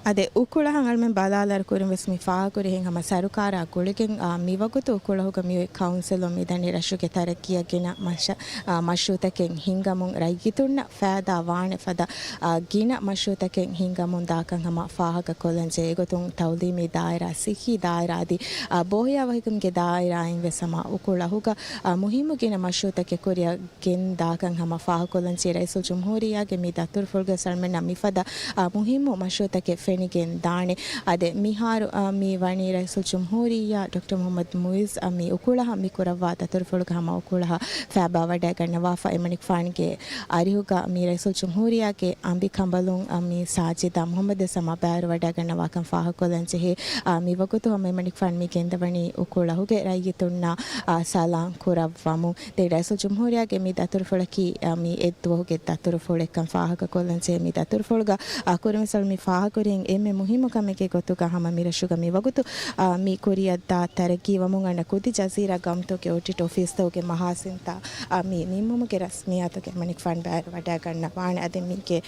އަދި އުކުޅަހަށް އަޅުމެން ބަލާލާއިރު ކުރިން ވެސް މި ފާހަގަކުރިހެން ހަމަ ސަރުކާރާ ގުޅިގެން، އާ، މިވަގުތު އުކުޅަހުގަ މިއޮތް ކައުންސިލުން މިދަނީ ރަށުގެ ތަރައްގީއަށް ގިނަ މަށަ-، އާ، މަޝްރޫއުތަކެއް ހިންގަމުން ރައްޔިތުންނަށް ފައިދާ ވާނެ ފަދަ، އާ، ގިނަ މަޝްރޫއުތަކެއް ހިންގަމުން ދާކަން ހަމަ ފާހަގަކޮށްލަންޖެހޭ. އެގޮތުން ތައުލީމީ ދާއިރާ، ސިއްހީ ދާއިރާ އަދި، އާ، ބޯހިޔާ ވަހިކަމުގެ ދާއިރާއިން ވެސް ހަމަ އުކުޅަހުގަ، އާ، މުހިއްމު ގިނަ މަޝްރޫއުތަކެއް ކުރިއަށް ގެންދާކަން ހަމަ ފާހަގަކޮށްލަންޖެހޭ. ރައީސުލްޖުމްހޫރިއްޔާގެ މި ދަތުރުފުޅުގަ އަޅުމެންނަށް މިފަދަ، އާ، މުހިއްމު މަޝްރޫއުތަކެއް ފެނިގެން ދާނެ. އަދި މިހާރު، އާ، މި ވަނީ ރައީސުލްޖުމްހޫރިއްޔާ ޑޮކްޓަރ މުޙައްމަދު މުޢިއްޒު، އާ، މި އުކުޅަހަށް މި ކުރައްވާ ދަތުރުފުޅުގަ ހަމަ އުކުޅަހަށް ފައިބާވަޑައިގަންނަވާފަ. އެމަނިކުފާނުގެ އަރިހުގަ މި ރައީސުލްޖުމްހޫރިއްޔާގެ އަނބިކަނބަލުން، އާ، މި ސާޖިދާ މުޙައްމަދު ވެސް ހަމަ ބައިވެރިވަޑައިގަންނަވާކަން ފާހަގަކޮށްލަންޖެހޭ. އާ، މިވަގުތު ހަމަ އެމަނިކުފާނު މި ގެންދަވަނީ އުކުޅަހުގެ ރައްޔިތުންނާ، އާ، ސަލާން ކުރައްވަމުން. ދެން ރައީސުލްޖުމްހޫރިއްޔާގެ މި ދަތުރުފުޅަކީ، އާ، މި އެއްދުވަހުގެ ދަތުރުފުޅެއްކަން ފާހަގަކޮށްލަންޖެހޭ. މި ދަތުރުފުޅުގަ، އާ، ކުރިންވެސް އަޅުމެން ފާހަގަކުރިހެން އެންމެ މުހިއްމު ކަމެއްގެ ގޮތުގަ ހަމަ މި ރަށުގަ މިވަގުތު، އާ، މި ކުރިއަށްދާ ތަރައްގީވަމުން އަންނަ ކުދި ޖަޒީރާ ގައުމުތަކުގެ އޮޑިޓް އޮފީސްތަކުގެ މަހާސިންތައް، އާ، މި ނިންމުމުގެ ރަސްމިއްޔާތުގަ އެމަނިކުފާނު ބައިވެރިވަޑައިގަންނަވާނެ. އަދި މީގެ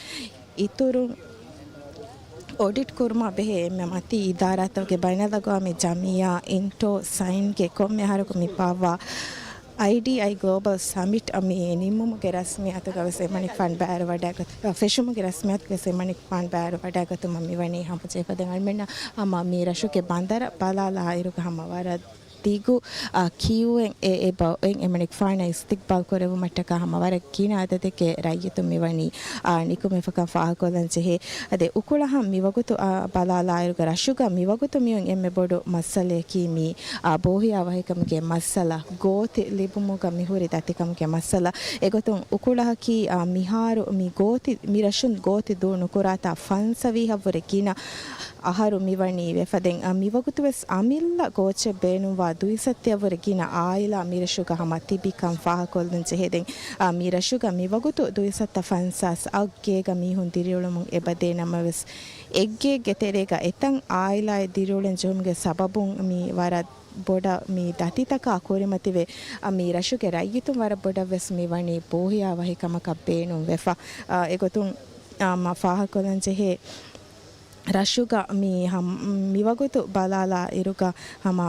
އިތުރުން އޮޑިޓް ކުރުމާ ބެހޭ އެންމެ މަތީ އިދާރާތަކުގެ ބައިނަލްއަގްވާމީ ޖަމިއްޔާ، އިންޓޯ ސައިންގެ ކޮންމެ އަހަރަކު މި ބާއްވާ އައިޑީއައި ގްލޯބަލް ސަމިޓް މި ނިންމުމުގެ ރަސްމިއްޔާތުގަ ވެސް އެމަނިކުފާނު ބައިވެރިވަޑައިގަތު، ފެށުމުގެ ރަސްމިއްޔާތުގަ ވެސް އެމަނިކުފާނު ބައިވެރިވަޑައިގަތުމަށް މިވަނީ ހަމަޖެހިފަ. ދެން އަޅުމެންނަށް ހަމަ މި ރަށުގެ ބަނދަރަށް ބަލާލާ އިރުގަ ހަމަ ވަރަށް ދިގު، އާ، ކިއުއެއް އެ އެބަ އޮތް އެމަނިކުފާނަށް އިސްތިޤްބާލް ކުރެއްވުމަށްޓަކާ ހަމަ ވަރަށް ގިނަ އަދަދެއްގެ ރައްޔިތުން މިވަނީ، އާ، ނިކުމެފަކަން ފާހަގަކޮށްލަން ޖެހޭ. އަދި އުކުޅަހަށް މިވަގުތު، އާ، ބަލާލާއިރުގަ ރަށުގަ މިވަގުތު މިއޮތް އެންމެ ބޮޑު މައްސަލަޔަކީ މި، އާ، ބޯހިޔާ ވަހިކަމުގެ މައްސަލަ، ގޯތި ލިބުމުގަ މިހުރި ދަތިކަމުގެ މައްސަލަ. އެގޮތުން އުކުޅަހަކީ، އާ، މިހާރު މި ގޯތި، މި ރަށުން ގޯތި ދޫ ނުކުރާތާ ފަންސަވީހަށްވުރެ ގިނަ އަހަރު މިވަނީ ވެފަ. ދެން، އާ، މިވަގުތުވެސް އަމިއްލަ ގޯއްޗެއް ބޭނުންވާ ދުއިސައްތައަށްވުރެ ގިނަ އާއިލާ މިރަށުގަ ހަމަ ތިބިކަން ފާހަގަކޮށްލަން ޖެހޭ. ދެން، އާ، މިރަށުގަ މިވަގުތު ދުއިސައްތަ ފަންސާސް އަށް ގޭގަ މީހުން ދިރިއުޅެމުން އެބަދޭ ނަމަވެސް، އެއްގޭގެ ތެރޭގަ އެތައް އާއިލާއެއް ދިރިއުޅެން ޖެހުމުގެ ސަބަބުން މި ވަރަށް ބޮޑަށް މި ދަތިތަކާ ކުރިމަތިވެ، އާ، މި ރަށުގެ ރައްޔިތުން ވަރަށް ބޮޑަށްވެސް މި ވަނީ ބޯހިޔާ ވަހިކަމަކަށް ބޭނުން ވެފަ. އާ، އެގޮތުން، އާ، މަ ފާހަގަކޮށްލަން ޖެހޭ. ރަށުގަ މި ހަމް-، މިވަގުތު ބަލާލާ އިރުގަ ހަމަ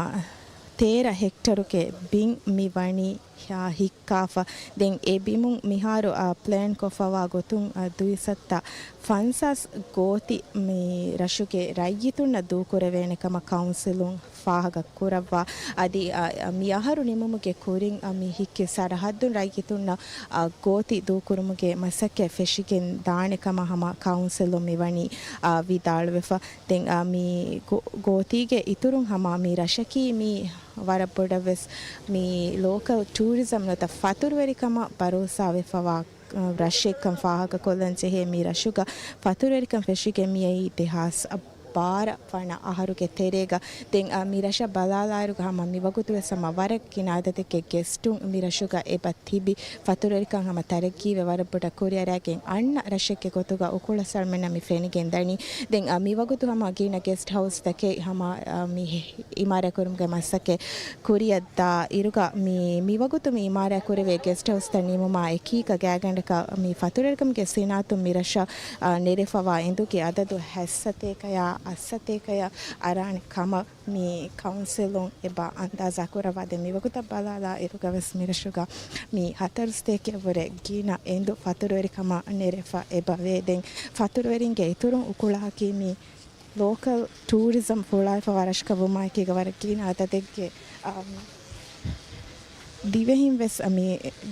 ތޭރަ ހެކްޓަރުގެ ބިން މި ވަނީ ހިއްކާފަ. ދެން އެ ބިމުން މިހާރު، އާ، ޕްލޭން ކޮށްފަވާ ގޮތުން، އާ، ދުއިސައްތަ ފަންސާސް ގޯތި މި ރަށުގެ ރައްޔިތުންނަށް ދޫކުރެވޭނެ ކަމަށް ކައުންސިލުން ފާހަގަ ކުރައްވާ. އަދި، އާ، މި އަހަރު ނިމުމުގެ ކުރިން، އާ، މި ހިއްކި ސަރަހައްދުން ރައްޔިތުންނަށް، އާ، ގޯތި ދޫކުރުމުގެ މަސައްކަތް ފެށިގެން ދާނެ ކަމަށް ހަމަ ކައުންސިލުން މިވަނީ، އާ، ވިދާޅުވެފަ. ދެން، އާ، މި ގޯ-، ގޯތީގެ އިތުރުން ހަމަ މި ރަށަކީ މި ވަރަށް ބޮޑަށް ވެސް މި ލޯކަލް ޓޫރިޒަމް ނުވަތަ ފަތުރުވެރިކަމަށް ބަރޯސާވެފަވާ، އާ، ރަށެއްކަން ފާހަގަކޮށްލަން ޖެހޭ. މި ރަށުގަ ފަތުރުވެރިކަން ފެށިގެން މިއައީ ދެހާސް ބާރަ ވަނަ އަހަރުގެ ތެރޭގަ. ދެން، އާ، މި ރަށަށް ބަލާލާއިރުގަ ހަމަ މިވަގުތުވެސް ހަމަ ވަރަށް ގިނަ އަދަދެއްގެ ގެސްޓުން މި ރަށުގަ އެބަ ތިބި ފަތުރުވެރިކަން ހަމަ ތަރައްގީވެ ވަރަށް ބޮޑަށް ކުރިއަރައިގެން އަންނަ ރަށެއްގެ ގޮތުގަ އުކުޅަ އަޅުމެންނަށް މި ފެނިގެން ދަނީ. ދެން، އާ، މިވަގުތު ހަމަ ގިނަ ގެސްޓް ހައުސްތަކެއް ހަމަ، އާ، މި އިމާރާތް ކުރުމުގެ މަސައްކަތް ކުރިއަށްދާ އިރުގަ މި، މިވަގުތު މި އިމާރާތް ކުރެވޭ ގެސްޓް ހައުސްތައް ނިމުމާ އެކީގަ ގާތްގަނޑަކަށް މި ފަތުރުވެރިކަމުގެ ސިނާއަތުން މި ރަށަށް، އާ، ނެރެފަވާ އެނދުގެ އަދަދު ހަތްސަތޭކަޔާ އަށްސަތޭކަޔަށް އަރާނެ ކަމަށް މި ކައުންސިލުން އެބަ އަންދާޒާ ކުރައްވާ. ދެން މިވަގުތަށް ބަލާލާ އިރުގަ ވެސް މިރަށުގަ މި ހަތަރުސަތޭކައަށްވުރެ ގިނަ އެނދު ފަތުރުވެރިކަމަށް ނެރެފަ އެބަވޭ. ދެން ފަތުރުވެރިންގެ އިތުރުން އުކުޅަހަކީ މި ލޯކަލް ޓޫރިޒަމް ފުޅާއިފަވާ ރަށަކަށް ވުމާއެކީގަ ވަރަށް ގިނަ އަދަދެއްގެ، އާ، ދިވެހިން ވެސް މި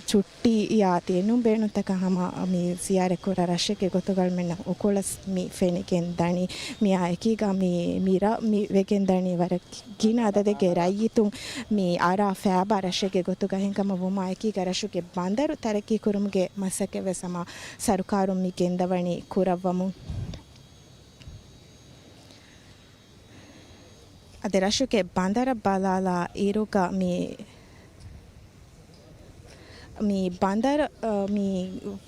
ޗުއްޓީއާ ތި އެން އެމް ބޭނުންތަކަށް ހަމަ މި ޒިޔާރަތް ކުރާ ރަށެއްގެ ގޮތުގަ އަޅުމެންނަށް އުކުޅަސް މި ފެނިގެން ދަނީ. މިއާ އެކީގަ މި، މި ރަށް މި ވެގެން ދަނީ ވަރަށް ގިނަ އަދަދެއްގެ ރައްޔިތުން މި އަރާ ފައިބާ ރަށެއްގެ ގޮތުގަ. އެހެންކަމަށް ވުމާ އެކީގަ ރަށުގެ ބަނދަރު ތަރައްގީ ކުރުމުގެ މަސައްކަތް ވެސް ހަމަ ސަރުކާރުން މި ގެންދަވަނީ ކުރައްވަމުން. އަދި ރަށުގެ ބަނދަރަށް ބަލާލާ އިރުގަ މި، މި ބަނދަރު، އަ، މި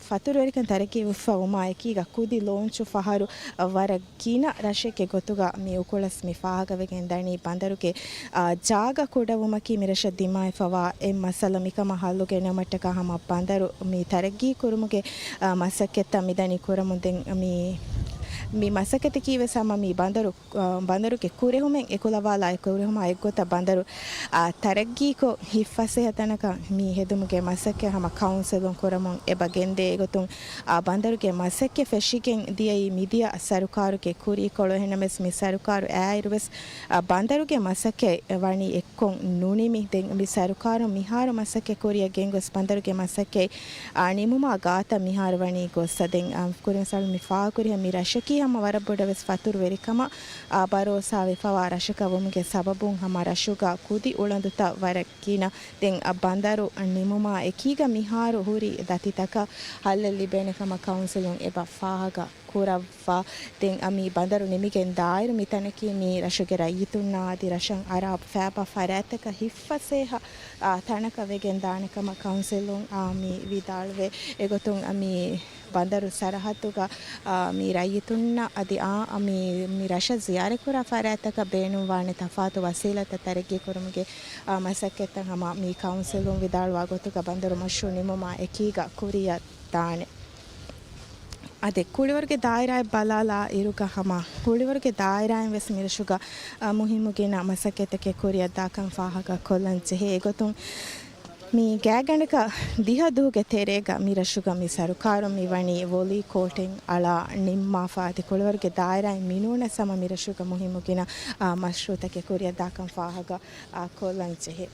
ފަތުރުވެރިކަން ތަރައްގީވެފަ ވުމާ އެކީގަ ކުދި ލޯންޗު ފަހަރު، އަ، ވަރަށް ގިނަ ރަށެއްގެ ގޮތުގަ މި އުކުޅަސް މި ފާހަގަވެގެން ދަނީ. ބަނދަރުގެ، އާ، ޖާގަ ކުޑަވުމަކީ މިރަށަށް ދިމާވެފަވާ އެއް މައްސަލަ. މިކަމަށް ހައްލު ގެނައުމަށްޓަކާ ހަމަ ބަނދަރު މި ތަރައްގީ ކުރުމުގެ، އާ، މަސައްކަތްތައް މިދަނީ ކުރަމުން. ދެން މި މި މަސައްކަތަކީ ވެސް ހަމަ މި ބަނދަރު، އާ، ބަނދަރުގެ ކުރެހުމެއް އެކުލަވާލާ އެކުރެހުމާ އެއްގޮތަށް ބަނދަރު، އާ، ތަރައްގީކޮށް ހިތްފަސޭހަ ތަނަކަށް މި ހެދުމުގެ މަސައްކަތް ހަމަ ކައުންސިލުން ކުރަމުން އެބަ ގެންދޭ. އެގޮތުން، އާ، ބަނދަރުގެ މަސައްކަތް ފެށިގެން ދިޔައީ މިދިޔަ ސަރުކާރުގެ ކުރީކޮޅު. އެހެންނަމަވެސް މި ސަރުކާރު އައިއިރު ވެސް، އާ، ބަނދަރުގެ މަސައްކަތް ވަނީ ކޮށް ނުނިމި. ދެން މި ސަރުކާރުން މިހާރު މަސައްކަތް ކުރިއަށް ގެންގޮސް ބަނދަރުގެ މަސައްކަތް، އާ، ނިމުމާ ގާތަށް މިހާރު ވަނީ ގޮއްސަ. ދެން، އާ، ކުރިން ސާޅު މި ފާހަގަކުރިހެން މި ރަށަކީ ހަމަ ވަރަށް ބޮޑަށް ވެސް ފަތުރުވެރިކަމަށް، އާ، ބަރޯސާ ވެފަވާ ރަށަކަށް ވުމުގެ ސަބަބުން ހަމަ ރަށުގަ ކުދި އުޅަނދުތައް ވަރަށް ގިނަ. ދެން، އާ، ބަނދަރު ނިމުމާ އެކީގަ މިހާރު ހުރި ދަތިތަކަށް ހައްލެއް ލިބޭނެ ކަމަށް ކައުންސިލުން އެބަ ފާހަގަ ކުރައްވާ. ދެން އަ، މި ބަނދަރު ނިމިގެން ދާއިރު މިތަނަކީ މި ރަށުގެ ރައްޔިތުންނާ އަދި ރަށަށް އަރާ ފައިބާ ފަރާތްތަކަށް ހިތްފަސޭހަ، އާ، ތަނަކަށް ވެގެން ދާނެ ކަމަށް ކައުންސިލުން، އާ، މި ވިދާޅުވޭ. އެގޮތުން، އަ، މި ބަނދަރު ސަރަހައްދުގަ، އާ، މި ރައްޔިތުންނަށް އަދި އާ، އަ، މި، މި ރަށަށް ޒިޔާރަތްކުރާ ފަރާތްތަކަށް ބޭނުންވާނެ ތަފާތު ވަސީލަތްތައް ތަރައްގީ ކުރުމުގެ، އާ، މަސައްކަތްތައް ހަމަ މި ކައުންސިލުން ވިދާޅުވާ ގޮތުގަ ބަނދަރު މަޝްރޫއު ނިމުމާ އެކީގަ ކުރިއަށް ދާނެ. އަދި ކުޅިވަރުގެ ދާއިރާއެއް ބަލާލާ އިރުގަ ހަމަ ކުޅިވަރުގެ ދާއިރާއިން ވެސް މިރަށުގަ، އަ، މުހިއްމު ގިނަ މަސައްކަތްތަކެއް ކުރިއަށް ދާކަން ފާހަގަ ކޮށްލަން ޖެހޭ. އެގޮތުން މި ގާތްގަނޑަކަށް ދިހަ ދުވަހުގެ ތެރޭގަ މި ރަށުގަ މި ސަރުކާރުން މި ވަނީ ވޮލީ ކޯޓެއް އަޅާ ނިންމާފަ. އަދި ކުޅިވަރުގެ ދާއިރާއިން މިނޫނަސް ހަމަ މި ރަށުގަ މުހިއްމު ގިނަ، އާ، މަޝްރޫއުތަކެއް ކުރިއަށް ދާކަން ފާހަގަ، އާ، ކޮށްލަން ޖެހޭ.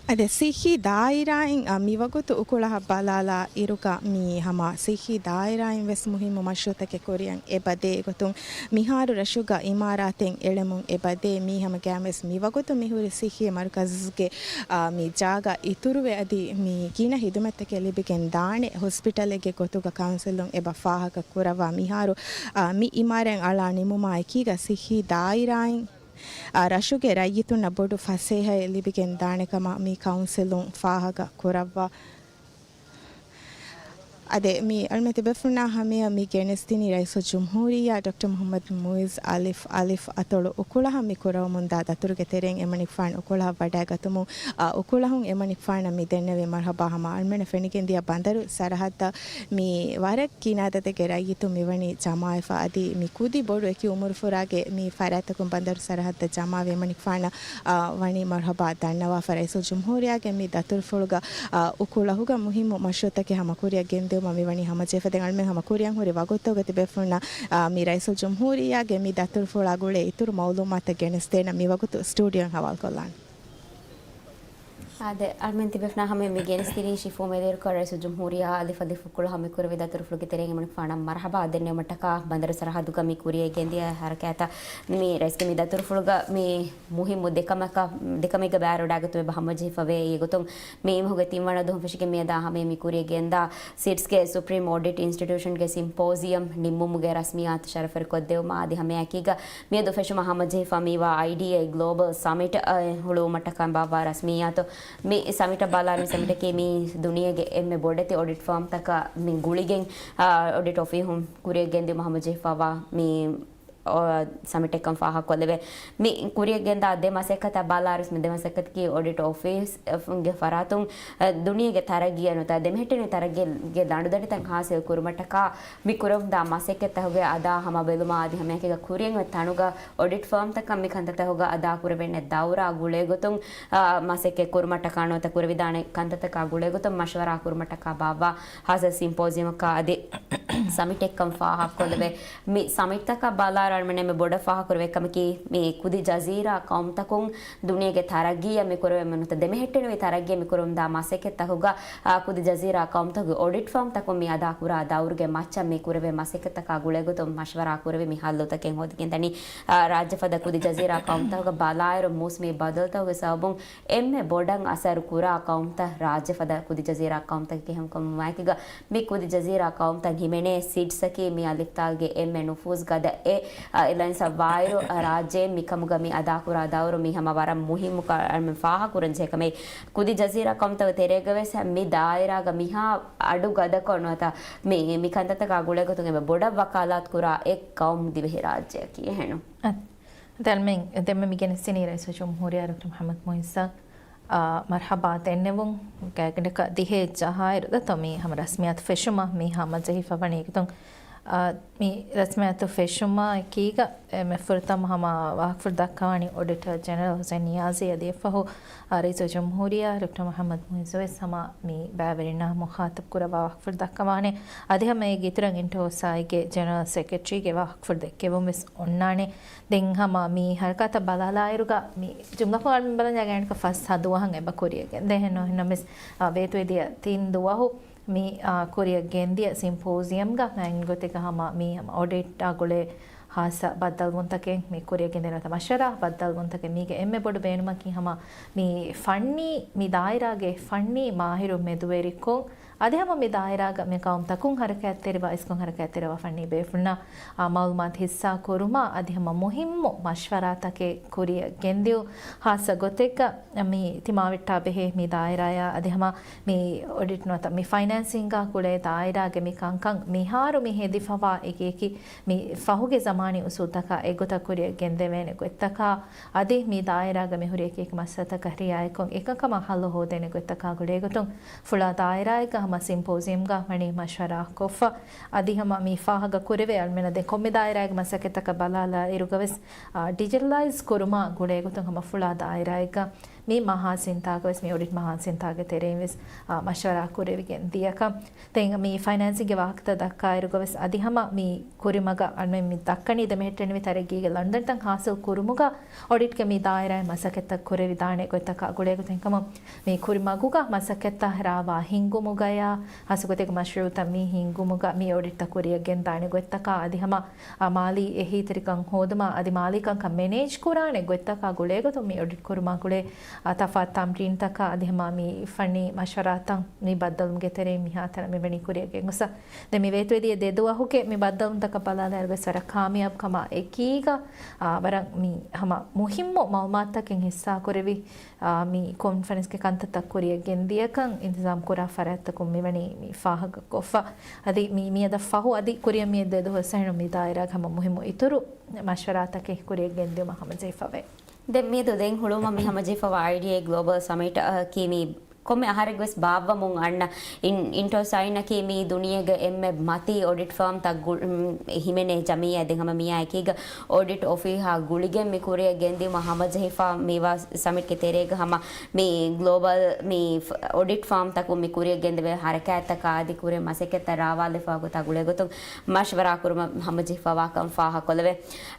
އަދި ސިއްހީ ދާއިރާއިން، އަ، މިވަގުތު އުކުޅަހަށް ބަލާލާ އިރުގަ މި ހަމަ ސިއްހީ ދާއިރާއިން ވެސް މުހިއްމު މަޝްރޫއުތަކެއް ކުރިއަށް އެބަދޭ. އެގޮތުން މިހާރު ރަށުގަ އިމާރާތެއް އެޅެމުން އެބަދޭ. މީ ހަމަ ގައިމުވެސް މިވަގުތު މިހުރި ސިއްހީ މަރުކަޒުގެ، އާ، މި ޖާގަ އިތުރުވެ އަދި މި ގިނަ ހިދުމަތްތަކެއް ލިބިގެން ދާނެ ހޮސްޕިޓަލެއްގެ ގޮތުގަ ކައުންސިލުން އެބަ ފާހަގަ ކުރައްވާ. މިހާރު، އާ، މި އިމާރާތް އަޅާ ނިމުމާ އެކީގަ ސިއްހީ ދާއިރާއިން އާ، ރަށުގެ ރައްޔިތުންނަށް ބޮޑު ފަސޭހައެއް ލިބިގެން ދާނެ ކަމަށް މި ކައުންސިލުން ފާހަގަ ކުރައްވާ. އަދި މި އަޅުމެން ތިބޭފުޅުންނާ ހަމަޔަށް މި ގެނެސްދިނީ ރައީސުލްޖުމްހޫރިއްޔާ ޑޮކްޓަރ މުޙައްމަދު މުޢިއްޒު އަލިފް އަލިފް އަތޮޅު އުކުޅަހަށް މި ކުރައްވަމުންދާ ދަތުރުގެ ތެރެއިން އެމަނިކުފާނު އުކުޅަހަށް ވަޑައިގަތުމުން، އާ، އުކުޅަހުން އެމަނިކުފާނަށް މި ދެންނެވި މަރުޙަބާ ހަމަ އަޅުމެންނަށް ފެނިގެންދިޔަ ބަނދަރު ސަރަހައްދަށް މި ވަރަށް ގިނަ އަދަދެއްގެ ރައްޔިތުން މިވަނީ ޖަމާވެފަ. އަދި މި ކުދި ބޮޑު އެކި އުމުރުފުރާގެ މި ފަރާތްތަކުން ބަނދަރު ސަރަހައްދަށް ޖަމާވެ އެމަނިކުފާނަށް، އާ، ވަނީ މަރުޙަބާ ދަންނަވާފަ. ރައީސުލްޖުމްހޫރިއްޔާގެ މި ދަތުރުފުޅުގަ، އާ، އުކުޅަހުގަ މުހިއްމު މަޝްރޫއުތަކެއް ހަމަ ކުރިއަށް ގެންދިއުމަށް މިވަނީ ހަމަޖެހިފަ. ދެން އަޅުމެން ހަމަ ކުރިއަށް ހުރި ވަގުތުގަ ތިބޭފުޅުންނަށް، އާ، މި ރައީސުލްޖުމްހޫރިއްޔާގެ މި ދަތުރުފުޅާ ގުޅޭ އިތުރު މައުލޫމާތު ގެނެސްދޭނަށް މިވަގުތު ސްޓޫޑިއޯއިން ހަވާލުކޮށްލާނެ. އާދެ، އަޅުމެން ތިބޭފުޅުންނާ ހަމަ މި ގެނެސްދިނީ ޝިފޫ މެދޭރުކަ ރައީސުލްޖުމްހޫރިއްޔާ އަލިފް އަލިފް އުކުޅަ ހަމަ ކުރެވި ދަތުރުފުޅުގެ ތެރެއިން އެމަނިކުފާނަށް މަރުޙަބާ ދެންނެވުމަށްޓަކާ ބަނދަރު ސަރަހައްދުގަ މި ކުރިއަށް ގެންދިޔަ ހަރަކާތަށް މި ރައީސްގެ މި ދަތުރުފުޅުގަ މި މުހިއްމު ދެކަމަކަށް، ދެކަމެއްގަ ބައިވެރިވެވަޑައިގަތުމަށް އެބަ ހަމަޖެހިފަވޭ. އެގޮތުން މި މަހުގެ ތިންވަނަ ދުވަހުން ފެށިގެން މިއަދާ ހަމަޔަށް މި ކުރިއަށް ގެންދާ ސިޓްސްގެ ސުޕްރީމް އޮޑިޓް އިންސްޓިޓިއުޝަންގެ ސިމްޕޯޒިއަމް ނިންމުމުގެ ރަސްމިއްޔާތު ޝަރަފުވެރިކޮށްދެވުމާ އަދި ހަމައެކީގަ މިއަދު ފެށުމަށް ހަމަޖެހިފަ މިވާ އައިޑީއޭ ގްލޯބަލް ސަމިޓް، އަ، ހުޅުވުމަށްޓަކާ ބާއްވާ ރަސްމިއްޔާތު. މި ސަމިޓަށް ބަލާ މި ސަމިޓަކީ މި ދުނިޔޭގެ އެންމެ ބޮޑެތި އޮޑިޓް ފާމްތަކަށް މި ގުޅިގެން، އަ، އޮޑިޓް އޮފީހުން ކުރިއަށް ގެންދިއުމަށް ހަމަޖެހިފައިވާ މި އޮ، ސަމިޓެއްކަން ފާހަގަކޮށްލެވޭ. މި ކުރިއަށް ގެންދާ ދެ މަސައްކަތާ ބަލާއިރުވެސް މި ދެ މަސައްކަތަކީ އޮޑިޓް އޮފީސްގެ ފަރާތުން، އަ، ދުނިޔޭގެ ތަރައްގީއަށް ނުވަތަ ދެމެހެއްޓެނިވި ތަރައްގީގެ ލަނޑުދަނޑިތައް ހާސިލް ކުރުމަށްޓަކާ މި ކުރަމުންދާ މަސައްކަތްތަކުގެ އަދާ ހަމަ ބެލުމާ އަދި ހަމައެކީގަ ކުރިއަށް އޮތް ތަނުގަ އޮޑިޓް ފާމްތަކަށް މި ކަންތައްތަކުގަ އަދާ ކުރެވޭނެ ދައުރާ ގުޅޭގޮތުން، އާ، މަސައްކަތް ކުރުމަށްޓަކާ ނުވަތަ ކުރެވިދާނެ ކަންތައްތަކާ ގުޅޭގޮތުން މަޝްވަރާ ކުރުމަށްޓަކާ ބާއްވާ ހާސިލް ސިމްޕޯޒިއަމަކާ އަދި ސަމިޓެއްކަން ފާހަގަކޮށްލެވޭ. މި ސަމިޓްތަކަށް ބަލާއިރު އަޅުމެން އެންމެ ބޮޑަށް ފާހަގަކުރެވޭ ކަމަކީ، މި ކުދި ޖަޒީރާ ޤައުމުތަކުން ދުނިޔޭގެ ތަރައްގީއަށް މި ކުރެވޭ ނުވަތަ ދެމެހެއްޓެނިވި ތަރައްގީއަށް މި ކުރަމުންދާ މަސައްކަތްތަކުގަ، އާ، ކުދި ޖަޒީރާ ޤައުމުތަކުގެ އޮޑިޓް ފާމްތަކުން މި އަދާކުރާ ދައުރުގެ މައްޗަށް މި ކުރެވޭ މަސައްކަތްތަކާ ގުޅޭގޮތުން މަޝްވަރާ ކުރެވި މި ހައްލުތަކެއް ހޯދިގެންދަނީ. އާ، ރާއްޖެފަދަ ކުދި ޖަޒީރާ ޤައުމުތަކުގަ ބަލާއިރު މޫސުމީ ބަދަލުތަކުގެ ސަބަބުން އެންމެ ބޮޑަށް އަސަރު ކުރާ ޤައުމުތައް ރާއްޖެފަދަ ކުދި ޖަޒީރާ ޤައުމުތަކެކޭ. ހަމަކަމުގަ މި ކުދި ޖަޒީރާ ޤައުމުތައް ހިމެނޭ ސިޓްސްއަކީ މި އަލިފްތާގެ އެންމެ ނުފޫޒު ގަދަ އެއް، އަ، އެލައިންސްއަށް ވާއިރު، އަ، ރާއްޖޭން މިކަމުގަ މި އަދާކުރާ ދައުރު މި ހަމަ ވަރަށް މުހިއްމު ކަ-، އަ، މި ފާހަގަކުރަން ޖެހޭ ކަމެއް. ކުދި ޖަޒީރާ ޤައުމުތަކުގެ ތެރޭގަ ވެސް މި ދާއިރާގަ މިހާ އަޑު ގަދަކޮށް ނުވަތަ މި، މި ކަންތައްތަކާ ގުޅޭގޮތުން އެންމެ ބޮޑަށް ވަކާލާތު ކުރާ އެއް ޤައުމު ދިވެހިރާއްޖެއަކީ އެހެންނު. އަ، ދެންމެ، ދެންމެ މި ގެނެސްދިނީ ރައީސުލްޖުމްހޫރިއްޔާ ޑޮކްޓަރ މުޙައްމަދު މުޢިއްޒަށް. އާ، މަރްޙަބާ ދެންނެވުން. ގާތްގަނޑަކަށް ދިހައެއް ޖަހާއިރު ދަތޯ މި ހަމަ ރަސްމިއްޔާތު ފެށުމަށް މި ހަމަޖެހިފަ ވަނީ އެގޮތުން، އާ، މި ރަސްމިއްޔާތު ފެށުމާ އެކީގަ އެންމެ ފުރަތަމަ ހަމަ ވާހަކަފުޅު ދައްކަވާނީ އޮޑިޓަރ ޖެނެރަލް ޙުސައިން ނިޔާޒީ އަދި އެއަށްފަހު، އާ، ރައީސުލްޖުމްހޫރިއްޔާ ޑޮކްޓަރ މުޙައްމަދު މުޢިއްޒުވެސް ހަމަ މި ބައިވެރިންނާ މުޚާޠަބު ކުރައްވާ ވާހަކަފުޅު ދައްކަވާނެ. އަދި ހަމަ އޭގެ އިތުރަށް އިންޓޯސާއިގެ ޖެނެރަލް ސެކްރެޓަރީގެ ވާހަކަފުޅު ދެއްކެވުން ވެސް އޮންނާނެ. ދެން ހަމަ މި ހަރަކާތަށް ބަލާލާއިރުގަ މި ޖުމްލަކޮށް އަޅުމެން ބަލަންޏާ ގާތްގަނޑަކަށް ފަސް ހަ ދުވަހަށް އެބަ ކުރިއަށް ގެންދޭ. އެހެން ނޫން ނަމަވެސް، އާ، ވޭތުވެދިޔަ ތިން ދުވަހު މި، އާ، ކުރިއަށް ގެންދިޔަ ސިމްޕޯޒިއަމްގަ މާތް ގޮތެއްގަ ހަމަ މި ހަމަ އޮޑިޓާ ގުޅޭ ހާއްސަ ބައްދަލުވުންތަކެއް މި ކުރިއަށް ގެންދޭ ނުވަތަ މަޝްވަރާ ބައްދަލުވުންތަކެއް. މީގެ އެންމެ ބޮޑު ބޭނުމަކީ ހަމަ މި ފަންނީ، މި ދާއިރާގެ ފަންނީ މާހިރު މެދުވެރިކޮށް، އަދި ހަމަ މި ދާއިރާގަ މި ޤައުމުތަކުން ހަރަކާތްތެރިވާ، އިސްކޮށް ހަރަކާތްތެރިވާ ފަންނީ ބޭފުޅުންނާ، އާ، މަޢުލޫމާތު ހިއްސާ ކުރުމާ އަދި ހަމަ މުހިއްމު މަޝްވަރާތަކެއް ކުރިއަށް ގެންދިއުން. ހާއްސަ ގޮތެއްގަ މި ތިމާވެއްޓާ ބެހޭ މި ދާއިރާޔާ އަދި ހަމަ މި އޮޑިޓް ނުވަތަ މި ފައިނޭންސިންގ ގުޅޭ ދާއިރާގެ މި ކަންކަން މިހާރު މި ހެދިފަވާ އެކި އެކި މި ފަހުގެ ޒަމާނީ އުސޫލުތަކާ އެއްގޮތަށް ކުރިއަށް ގެންދެވޭނެ ގޮތްތަކާ އަދި މި ދާއިރާގަ މި ހުރި އެކި އެކި މައްސަލަތަކަށް ރިއާޔަތްކޮށް އެކަންކަމަށް ހައްލު ހޯދޭނެ ގޮތްތަކާ ގުޅޭގޮތުން ފުޅާ ދާއިރާއެއްގަ ހަމަ ސިމްޕޯޒިއަމްގަ ވަނީ މަޝްވަރާ ކޮށްފަ. އަދި ހަމަ މި ފާހަގަ ކުރެވޭ އަޅުމެންނަށް ދެން ކޮންމެ ދާއިރާއެއްގެ މަސައްކަތްތަކަށް ބަލާލާ އިރުގަވެސް، އާ، ޑިޖިޓަލައިޒް ކުރުމާ ގުޅޭގޮތުން ހަމަ ފުޅާ ދާއިރާއެއްގަ މި މަހާސިންތާގަވެސް މި އޮޑިޓް މަހާސިންތާގެ ތެރެއިން ވެސް، އާ، މަޝްވަރާ ކުރެވިގެން ދިޔަކަން. ދެން މި ފައިނޭންސިންގގެ ވާހަކަތައް ދައްކާއިރުގަވެސް އަދި ހަމަ މި ކުރިމަގަށް އަންމެ މި ދައްކަނީ ދެމެހެއްޓެނިވި ތަރައްގީގެ ލަނޑުދަނޑިތައް ހާސިލް ކުރުމުގަ އޮޑިޓްގެ މި ދާއިރާއިން މަސައްކަތްތައް ކުރެވިދާނެ ގޮތްތަކާ ގުޅޭގޮތުން އެކަމަށް މި ކުރިމަގުގަ މަސައްކަތްތައް ރާވާ ހިންގުމުގަޔާ ހާއްސަގޮތެއްގެ މަޝްރޫޢުތައް މި ހިންގުމުގަ މި އޮޑިޓްތައް ކުރިއަށް ގެންދާނެ ގޮތްތަކާ އަދި ހަމަ، އާ، މާލީ އެހީތެރިކަން ހޯދުމާ އަދި މާލީ ކަންކަން މެނޭޖް ކުރާނެ ގޮތްތަކާ ގުޅޭގޮތުން މި އޮޑިޓް ކުރުމާ ގުޅޭ، އާ، ތަފާތު ތަމްރީންތަކާ އަދި ހަމަ މި ފަންނީ މަޝްވަރާތައް މި ބައްދަލުމުގެ ތެރެއިން މިހާތަނަށް މިވަނީ ކުރިއަށް ގެންގޮސް. ދެން މި ވޭތުވެދިޔަ ދެ ދުވަހުގެ މި ބައްދަލުވުންތަކަށް ބަލާލާއިރު ވެސް ވަރަށް ކާމިޔާބު ކަމާ އެކީގަ، އާ، ވަރަށް މި ހަމަ މުހިއްމު މައުލޫމާތުތަކެއް ހިއްސާކުރެވި، އާ، މި ކޮންފަރެންސްގެ ކަންތައްތައް ކުރިއަށް ގެންދިޔަކަން އިންތިޒާމް ކުރާ ފަރާތްތަކުން މިވަނީ މި ފާހަގަ ކޮށްފަ. އަދި މި، މިއަދަށް ފަހު އަދި ކުރިއަށް މިއަދު ދެ ދުވަހު އެހެން މި ދާއިރާގެ ހަމަ މުހިއްމު އިތުރު މަޝްވަރާތަކެއް ކުރިއަށް ގެންދިއުމަށް ހަމަޖެހިފަވޭ. ދެން މިއަދު ދެން ހުޅުވުމަށް މި ހަމަޖެހިފަވާ އައިޑީއޭ ގްލޯބަލް ސަމިޓް އަކީ މި ކޮންމެ އަހަރެއް ވެސް ބާއްވަމުން އަންނަ އިން، އިންޓޯސް އައިން އަކީ މި ދުނިޔޭގެ އެންމެ މަތީ އޮޑިޓް ފާމްތައް ގު، އު، ހިމެނޭ ޖަމިއްޔާ. ދެން ހަމަ މިއާ އެކީގަ އޮޑިޓް އޮފީހާ ގުޅިގެން މި ކުރިއަށް ގެންދިއުމަށް ހަމަޖެހިފާ މިވާ ސަމިޓްގެ ތެރޭގަ ހަމަ މި ގްލޯބަލް މި ފް، އޮޑިޓް ފާމްތަކުން މި ކުރިއަށް ގެންދެވޭ ހަރަކާތްތަކާ އަދި ކުރި މަސައްކަތްތައް ރާވާލެފާ ގޮތާ ގުޅޭގޮތުން މަޝްވަރާ ކުރުމަށް ހަމަޖެހިފަވާކަން ފާހަގަކޮށްލެވޭ.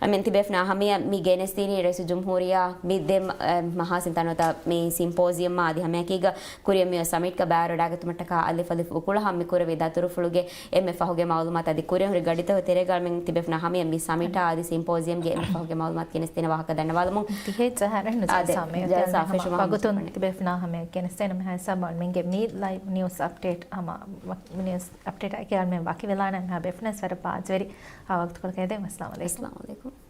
އަމެން ތިބޭފުނާ ހަމަޔަށް މި ގެނެސްދިނީ ރައީސުލްޖުމްހޫރިއްޔާ މި ދެ މަ، އެ، މަހާސިންތާނުތަ މި ސިމްޕޯޒިއަމް އަދި ހަމަޔަކީގަ ކުރިއަށް މިއޮތް ސަމިޓްގަ ބައިވެރިވެވަޑައިގަތުމަށްޓަކާ އަލިފު އަލިފު އުކުޅަހަ މި ކުރެވި ދަތުރުފުޅުގެ އެންމެ ފަހުގެ މައުލޫމާތު އަދި ކުރިއަށް ހުރި ގަޑިތަކުގެ ތެރޭގަ އަޅުމެން ތިބޭފުނާ ހަމަޔަށް މި ސަމިޓާ އަދި ސިމްޕޯޒިއަމްގެ އެންމެ ފަހުގެ މައުލޫމާތު ގެނެސްދޭނެ ވާހަކަ ދަންނަވާލަމުން. ދިހައެއް ޖަހާއިރު އާދެ، ނުސާ ސާމި ޖަލްސާ އޮތީ ފެށުމާ ވަގުތުން ހަމަ ތިބޭފުނާ ހަމަޔަށް ގެނެސްދޭނަމޭ ހައިސާބު އަޅުމެންގެ މި ލައިވް ނިއުސް އަޕްޑޭޓް ހަމަ ނިއުސް އަޕްޑޭޓް އަކީ އަޅުމެން ވަކިވެލާނަން ހަ ބޭފުނަސް ވަރަށް ބާޒުވެރި އާ ވަގުތުކޮޅަކަށް އެދެން. އައްސަލާމު ޢަލައިކުމް. އައްސަލާމު ޢަލައިކުމް.